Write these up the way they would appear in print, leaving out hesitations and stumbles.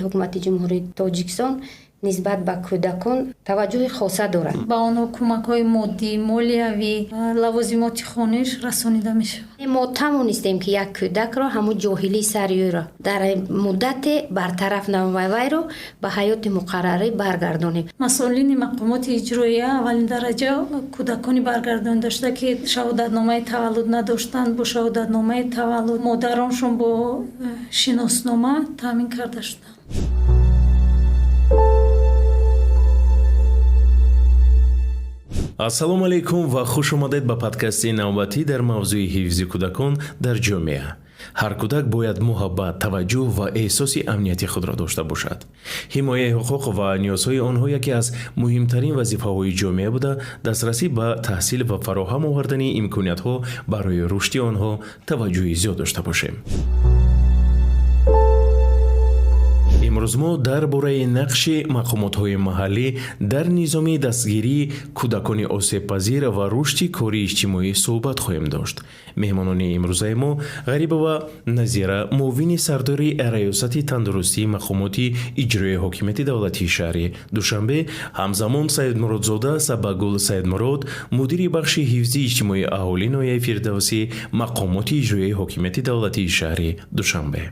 Ҳукумати Ҷумҳурии Тоҷикистон нисбат ба кӯдакон таваҷҷӯҳи хоса дорад. Ба онҳо кӯмакҳои моддӣ, молиявӣ, лавозимоти хониш расонида мешавад. Мо тавонистем, ки як кӯдакро ҳамун ҷоҳилии сариёро дар муддате бартараф намоем, вайро ба ҳаёти муқаррарӣ баргардонем. Масъулини мақомоти иҷроия аввалин дараҷа кӯдакони баргардонидашуда, ки шаҳодатномаи таваллуд надоштанд, бо шаҳодатномаи таваллуд, модароншон бо шиноснома таъмин карда шуданд. Ассалому алайкум ва хуш омадед ба подкасти навбатӣ дар мавзӯи ҳифзи кӯдакон дар ҷомеа. Ҳар кӯдак бояд муҳаббат, таваҷҷӯҳ ва эҳсоси амнияти худро дошта бошад. Ҳимояи ҳуқуқ ва ниёзҳои онҳо яке аз муҳимтарин вазифаҳои ҷомеа буда, дастрасӣ ба таҳсил ва фароҳам овардани имкониятҳо барои рушди онҳо таваҷҷӯҳи зиёд дошта бошем. Имрӯз мо дар бораи нақши мақомотҳои маҳаллӣ дар низоми дастгирии кӯдакони осебпазир ва рушди кори иҷтимоӣ суҳбат хоҳем дошт. Меҳмонони имрӯзаи мо Ғарибова Назира, муовини сардори Раёсати тандурустии мақомоти иҷроияи ҳокимияти давлатии шаҳри Душанбе, ҳамзамон Саидмуродзода Сабагул Саидмурод, мудири бахши ҳифзи иҷтимоии аҳолӣ ноҳияи Фирдавсӣ, мақомоти иҷроияи ҳокимияти давлатии шаҳри Душанбе.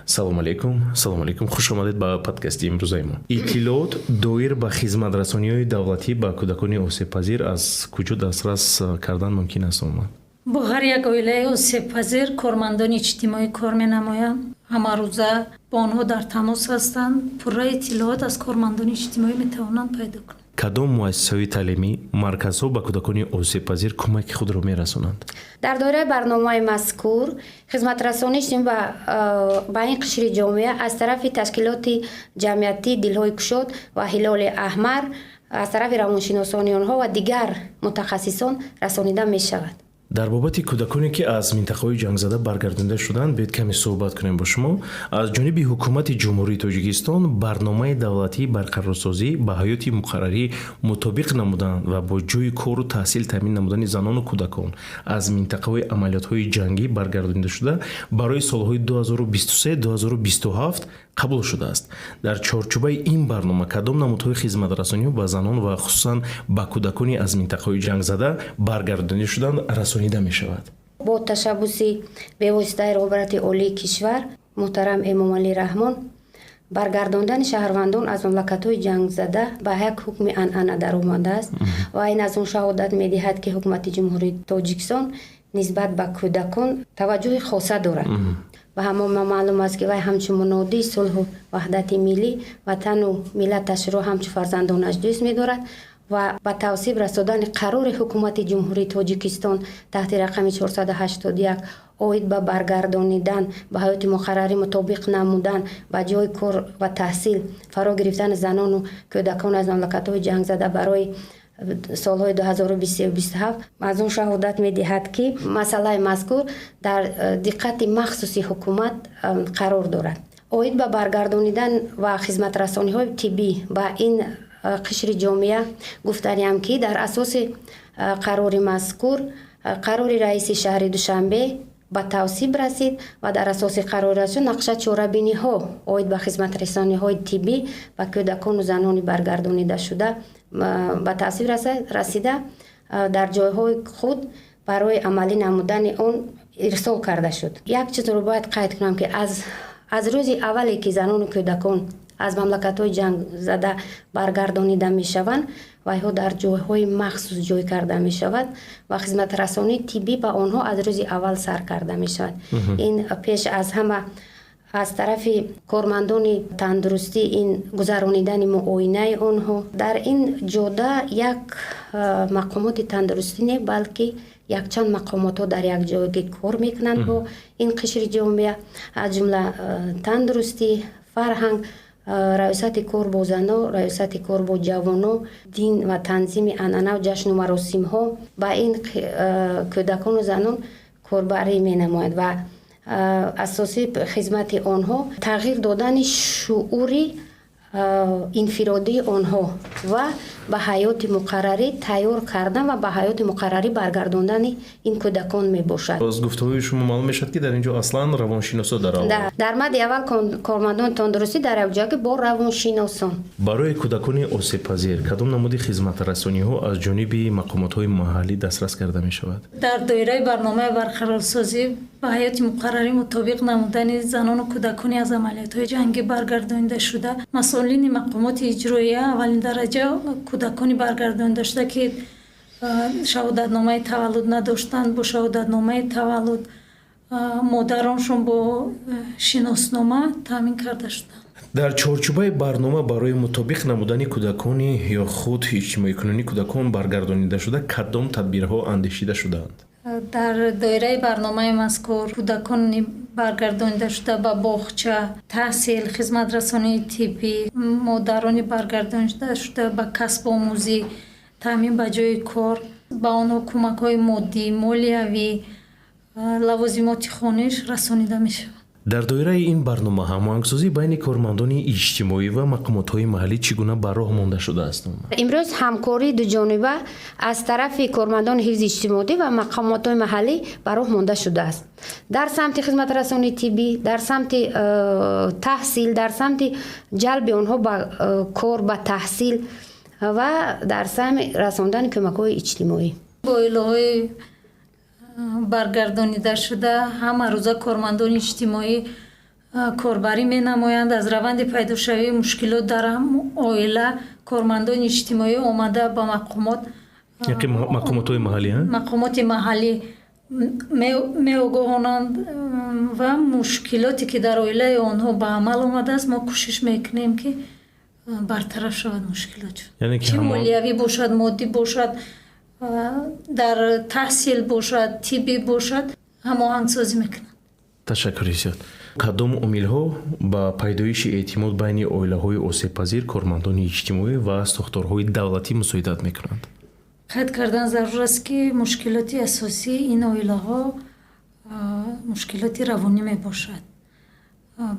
Салому алейкум, салому алейкум, хуш омадед ба подкасти имрӯзаи мо. Иттилоот доир ба хизматрасониҳои давлатӣ ба кӯдакони осебпазир аз куҷо дастрас кардан мумкин аст умуман? Бо ҳар як оилаи осебпазир кормандони иҷтимоӣ кор менамоянд, ҳамарӯза бо онҳо дар тамос ҳастанд, пурра иттилоот аз кормандони иҷтимоӣ метавонанд пайдо кунанд. Кадом муассисаҳои таълимӣ, марказҳо ба кӯдакони осебпазир кӯмаки худро мерасонанд? Дар доираи барномаи мазкур хизматрасонии иҷтимоӣ ба ин қишри ҷомеа аз тарафи ташкилоти ҷамъиятӣ Дилҳои кушод ва Ҳилоли Аҳмар, аз тарафи равоншиносони онҳо ва дигар мутахассисон расонида мешавад. Дар бобати кӯдаконе, ки аз минтақаҳои ҷангзада баргардонида шуданд, биёед каме суҳбат кунем бо шумо. Аз ҷониби Ҳукумати Ҷумҳурии Тоҷикистон барномаи давлатии барқарорсозӣ ба ҳаёти муқаррарӣ мутобиқ намудан ва бо ҷойи кору таҳсил таъмин намудани занону кӯдакон аз минтақаҳои амалиётҳои ҷангӣ баргардонидашуда барои солҳои 2023-2027 қабул шудааст. Дар чорчӯбаи ин барнома кадом намудҳои хизматрасониҳо ба занон ва хусусан ба кӯдакони аз минтақаҳои ҷангзада баргардонида шуданд расонида мешавад? Бо ташаббуси бевоситаи роҳбарияти олии кишвар муҳтарам Эмомалӣ Раҳмон баргардондани шаҳрвандон аз мамлакатҳои ҷангзада ба як ҳукми анъана даромадааст ва ин аз он шаҳодат медиҳад, ки Ҳукумати Ҷумҳурии Тоҷикистон нисбат ба кӯдакон таваҷҷӯҳи хоса дорад. Ва ҳамон маълум аст, ки вай ҳамчун мунодии сулҳу ваҳдати миллӣ, ватану миллаташро ҳамчун фарзандонаш дӯст медорад ва ба тавсиб расодани қарори Ҳукумати Ҷумҳурии Тоҷикистон таҳти рақами 481 оид ба баргардонидан ба ҳаёти муқаррарӣ мутобиқ намудан ба ҷойи кор ва таҳсил фаро гирифтани занону кӯдакон аз мамлакатҳои ҷангзада барои солҳои 2023-27 аз он шаҳодат медиҳад, ки масъалаи мазкур дар диққати махсуси ҳукумат қарор дорад. Оид ба баргардонидан ва хизматрасониҳои тиббӣ ба ин қишри ҷомеа гуфтаниам, ки дар асоси қарори мазкур қарори раиси шаҳри Душанбе ба тавсиб расид ва дар асоси қарори раиси нақша чорабиниҳо оид ба хизматрасониҳои тиббӣ ба кӯдакону занони баргардонидашуда ба тавсиб расида, дар ҷойҳои худ барои амалӣ намудани он ирсол карда шуд. Як чизро бояд қайд кунам, ки аз рӯзи аввале, ки занону кӯдакон аз мамлакатҳои ҷангзада баргардонида мешаванд, вайҳо дар ҷойҳои махсус ҷой карда мешавад ва хизматрасонии тиббӣ ба онҳо аз рӯзи аввал сар карда мешавад. Ин пеш аз ҳама аз тарафи кормандони тандурустӣ, ин гузаронидани муоинаи онҳо дар ин ҷода як мақомоти тандурустӣ не, балки якчанд мақомотҳо дар як ҷойгӣ кор мекунанд бо ин қишри ҷомеа, аз ҷумла тандурустӣ, фарҳанг, раёсати кор бо зано, раёсати кор бо ҷавоно, дин ва танзими анъана ҷашну маросимҳо ба ин кӯдакону занон корбарӣ менамояд ва асосии хизмати онҳо тағйир додани шуури инфиродии онҳо ва Ба ҳаёти муқаррарӣ тайёр кардан ва ба ҳаёти муқаррарӣ баргардондани ин кӯдакон мебошад. Аз гуфтаҳои шумо маълум мешавад, ки дар ин ҷо аслан равоншиносо дар аввал. Дар мадди аввал кормандони тандурустӣ дар якҷоягӣ бо равоншиносон. Барои кӯдакони осебпазир кадом намуди хизматрасониҳо аз ҷониби мақомотҳои маҳаллӣ дастрас карда мешавад? Дар доираи барномаи барқарорсозӣ ба ҳаёти муқаррарӣ мутобиқ намудани занону кӯдакони аз амалиётҳои ҷангӣ баргардонида шуда, масъулини мақомоти иҷроия аввалин дараҷа кӯдакони баргардонидашуда, ки шаҳодатномаи таваллуд надоштанд, бо шаҳодатномаи таваллуд, модароншон бо шиноснома таъмин карда шуданд. Дар чорчӯбаи барнома барои мутобиқ намудани кӯдакони ё худ иҷтимоикунонии кӯдакон баргардонидашуда кадом тадбирҳо андешида шудаанд? Дар доираи барномаи мазкур кӯдакони баргардонидашуда ба боғча, таҳсил, хизматрасонии тиббӣ, модарони баргардонидашуда ба касбомӯзӣ, таъмин ба ҷойи кор, ба онҳо кӯмакҳои моддӣ, молиявӣ, лавозимоти хониш расонида мешавад. Дар доираи ин барнома ҳамоҳангсозӣ байни кормандони иҷтимоӣ ва мақомотҳои маҳаллӣ чӣ гуна ба роҳ монда шудааст? Имрӯз ҳамкории дуҷониба аз тарафи кормандони ҳифзи иҷтимоӣ ва мақомотҳои маҳаллӣ ба роҳ монда шудааст дар самти хизматрасонии тиббӣ, дар самти таҳсил, дар самти ҷалби онҳо ба кор, ба таҳсил ва дар самти расондани кӯмакҳои иҷтимоӣ. Бо оилаҳои баргардонидашуда ҳамарӯза кормандони иҷтимоӣ корбарӣ менамоянд. Аз раванди пайдошавии мушкилот дар оила кормандони иҷтимоӣ омада ба мақомот, мақомотҳои маҳаллӣ, мақомоти маҳаллӣ меогоҳонанд ва мушкилоте, ки дар оилаи онҳо ба амал омадааст, мо кӯшиш мекунем, ки бартараф шавад мушкилот, чӣ молиявӣ бошад, моддӣ бошад, дар таҳсил бошад, тиббӣ бошад, ҳамоҳангсозӣ мекунанд. Ташаккури зиёд. Кадом омилҳо ба пайдоиши эътимод байни оилаҳои осебпазир, кормандони иҷтимоӣ ва сохторҳои давлатӣ мусоидат мекунанд? Қайд кардан зарур аст, ки мушкилоти асосии ин оилаҳо мушкилоти равонӣ мебошад.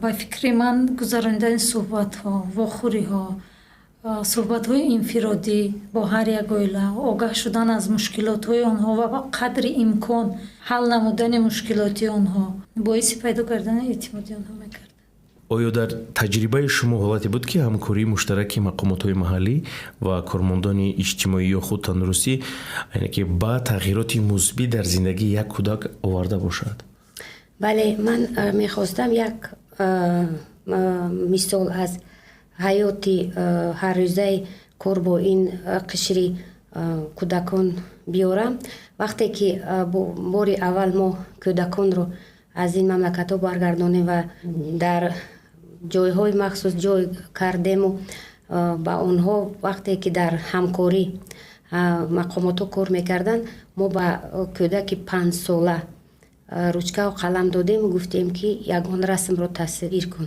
Ба фикри ман, гузаронидани суҳбатҳо, вохӯриҳо, суҳбатҳои инфиродӣ бо ҳар як оила, огаҳ шудан аз мушкилотҳои онҳо ва ба қадри имкон ҳал намудани мушкилоти онҳо боиси пайдо кардани эътимоди онҳо мегардад. Оё дар таҷрибаи шумо ҳолате буд, ки ҳамкории муштараки мақомотҳои маҳаллӣ ва кормандони иҷтимоӣ ё худ тандурустӣ, яъне ки ба тағйироти мусбӣ дар зиндагии як кӯдак оварда бошад? Бале, ман мехостам як мисол аз ҳаёти ҳаррӯзаи кор бо ин қишри кӯдакон биёрам. Вақте ки бори аввал мо кӯдаконро аз ин мамлакатҳо баргардонем ва дар ҷойҳои махсус ҷой кардему ба онҳо, вақте ки дар ҳамкорӣ мақомотҳо кор мекарданд, мо ба кӯдаки 5-сола ручкаву қалам додем, гуфтем, ки ягон расмро тасвир кун,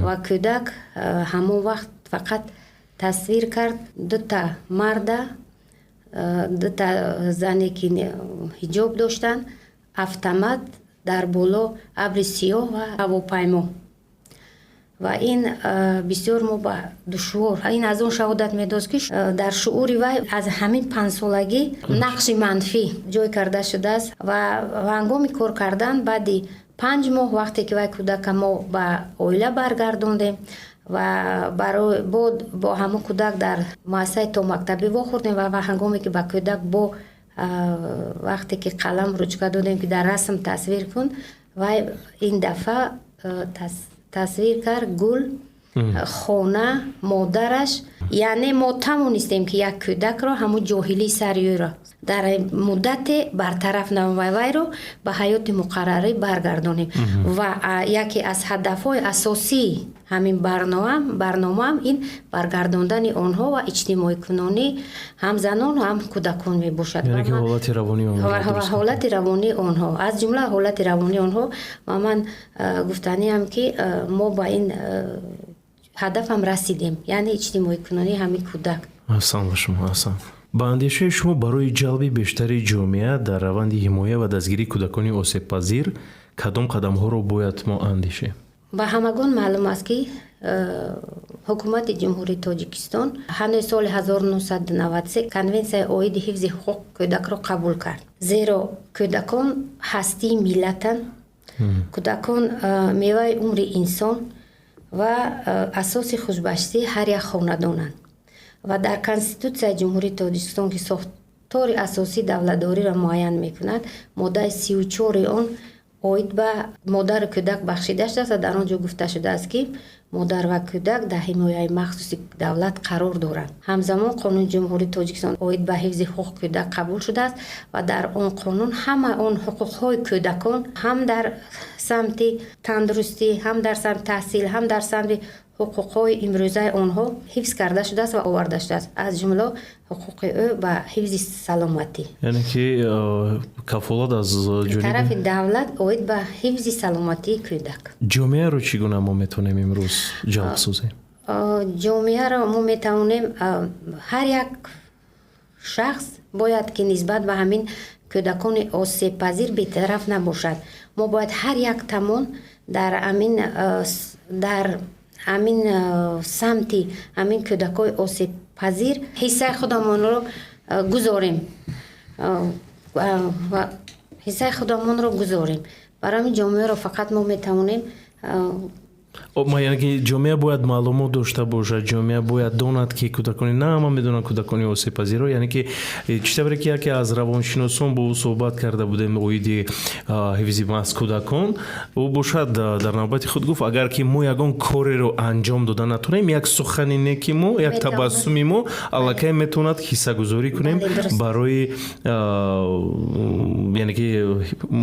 ва кӯдак ҳамон вақт фақат тасвир кард дута марда, дута зане, ки ҳиҷоб доштанд, автомат, дар боло абри сиёҳ ва ҳавопаймо. Ва ин бисёр мо ба душвор, ин аз он шаҳодат медод, ки дар шуури вай аз ҳамин 5-солагӣ нақши манфӣ ҷой карда шудааст. Ва ҳангоми кор кардан баъди 5 моҳ, вақте ки вай кӯдака мо ба оила баргардондем ва бо ҳамон кӯдак дар муассисаи томактабӣ вохӯрдем ва ҳангоме ки ба кӯдак бо вақте ки қалам, ручка додем, ки дар расм тасвир кун, вай ин дафъа тасвир кард гул, хона, модараш. Яъне мо тавонистем, ки як кӯдакро ҳамун ҷоҳилии сариёро дар муддате бартараф намоем, вайро ба ҳаёти муқаррарӣ баргардонем. Ва яке аз ҳадафҳои асосии ҳамин барномаам ин баргардондани онҳо ва иҷтимоикунонӣ ҳам занон, ҳам кӯдакон мебошад. Ҳолати равонии онҳо, ҳолати равонии онҳо, аз ҷумла ҳолати равонии онҳо. Ва ман гуфтаниам, ки мо ба ин ҳадафам расидем, яъне иҷтимоикунонии ҳамин кӯдак. Аҳсан ба шумо, аҳсан. Ба андешаи шумо, барои ҷалби бештари ҷомеа дар раванди ҳимоя ва дастгирии кӯдакони осебпазир кадом қадамҳоро бояд мо андешем? Ба ҳамагон маълум аст, ки Ҳукумати Ҷумҳурии Тоҷикистон ҳанӯз соли 1993 Конвенсияи оиди ҳифзи ҳуқуқи кӯдакро қабул кард, зеро кӯдакон ҳастии миллатанд, кӯдакон меваи умри инсон ва асоси хушбахтии ҳар як хонадонанд. Ва дар Конститутсияи Ҷумҳурии Тоҷикистон, ки сохтори асосии давлатдориро муайян мекунад, моддаи 34-и он оид ба модару кӯдак бахшида шудааст ва дар он ҷо гуфта шудааст, ки модар ва кӯдак дар ҳимояи махсуси давлат қарор доранд. Ҳамзамон, Қонуни Ҷумҳурии Тоҷикистон оид ба ҳифзи ҳуқуқи кӯдак қабул шудааст ва дар он қонун ҳама он ҳуқуқҳои кӯдакон, ҳам дар самти тандурустӣ, ҳам дар самти таҳсил, ҳам дар самти ҳуқуқҳои имрӯзаи онҳо ҳифз карда шудааст ва оварда шудааст, аз ҷумла ҳуқуқи ӯ ба ҳифзи саломатӣ. Яъне ки кафолат аз ҷониби тарафи давлат оид ба ҳифзи саломатии кӯдак. Ҷомеаро чӣ гуна мо метавонем имрӯз ҷалб созем? Ҷомеаро мо метавонем, ҳар як шахс бояд ки нисбат ба ҳамин кӯдакони осебпазир бетараф набошад. Мо бояд ҳар як тамон дар ҳамин самти ҳамин кӯдакҳои осебпазир ҳиссаи худамонро гузорем. Барои ҳамин ҷомеаро фақат мо метавонем Яъне ки ҷомеа бояд маълумот дошта бошад, ҷомеа бояд донад, ки кӯдакони, на ҳама медонанд кӯдакони осебпазирро. Яъне ки чӣ тавре ки яке аз равоншиносон бо ӯ суҳбат карда будем оиди ҳифзи маҳз кӯдакон, ӯ бошад дар навбати худ гуфт, агар ки мо ягон кореро анҷом дода натонем, як сухани неки мо, як табассуми мо аллакай метавонад ҳиссагузорӣ кунем барои, яъне ки,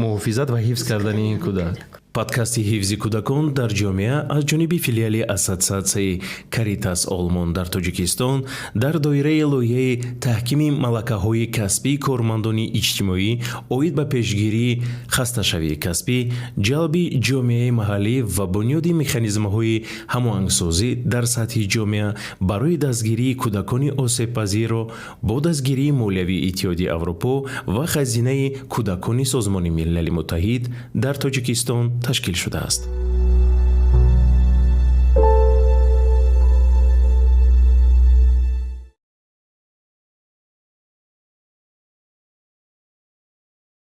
муҳофизат ва ҳифз кардани ин кӯдак. Подкасти «Ҳифзи кӯдакон дар ҷомеа» аз ҷониби филиали Ассотсиатсияи Каритас Олмон дар Тоҷикистон дар доираи лоиҳаи таҳкими малакаҳои касбии кормандони иҷтимоӣ оид ба пешгирии хасташавии касбӣ, ҷалби ҷомеаи маҳаллӣ ва бунёди механизмҳои ҳамоҳангсозӣ дар сатҳи ҷомеа барои дастгирии кӯдакони осебпазирро бо дастгирии молиявии Иттиҳоди Аврупо ва Хазинаи кӯдакони Созмони Милали Муттаҳид дар Тоҷикистон ташкил шудааст.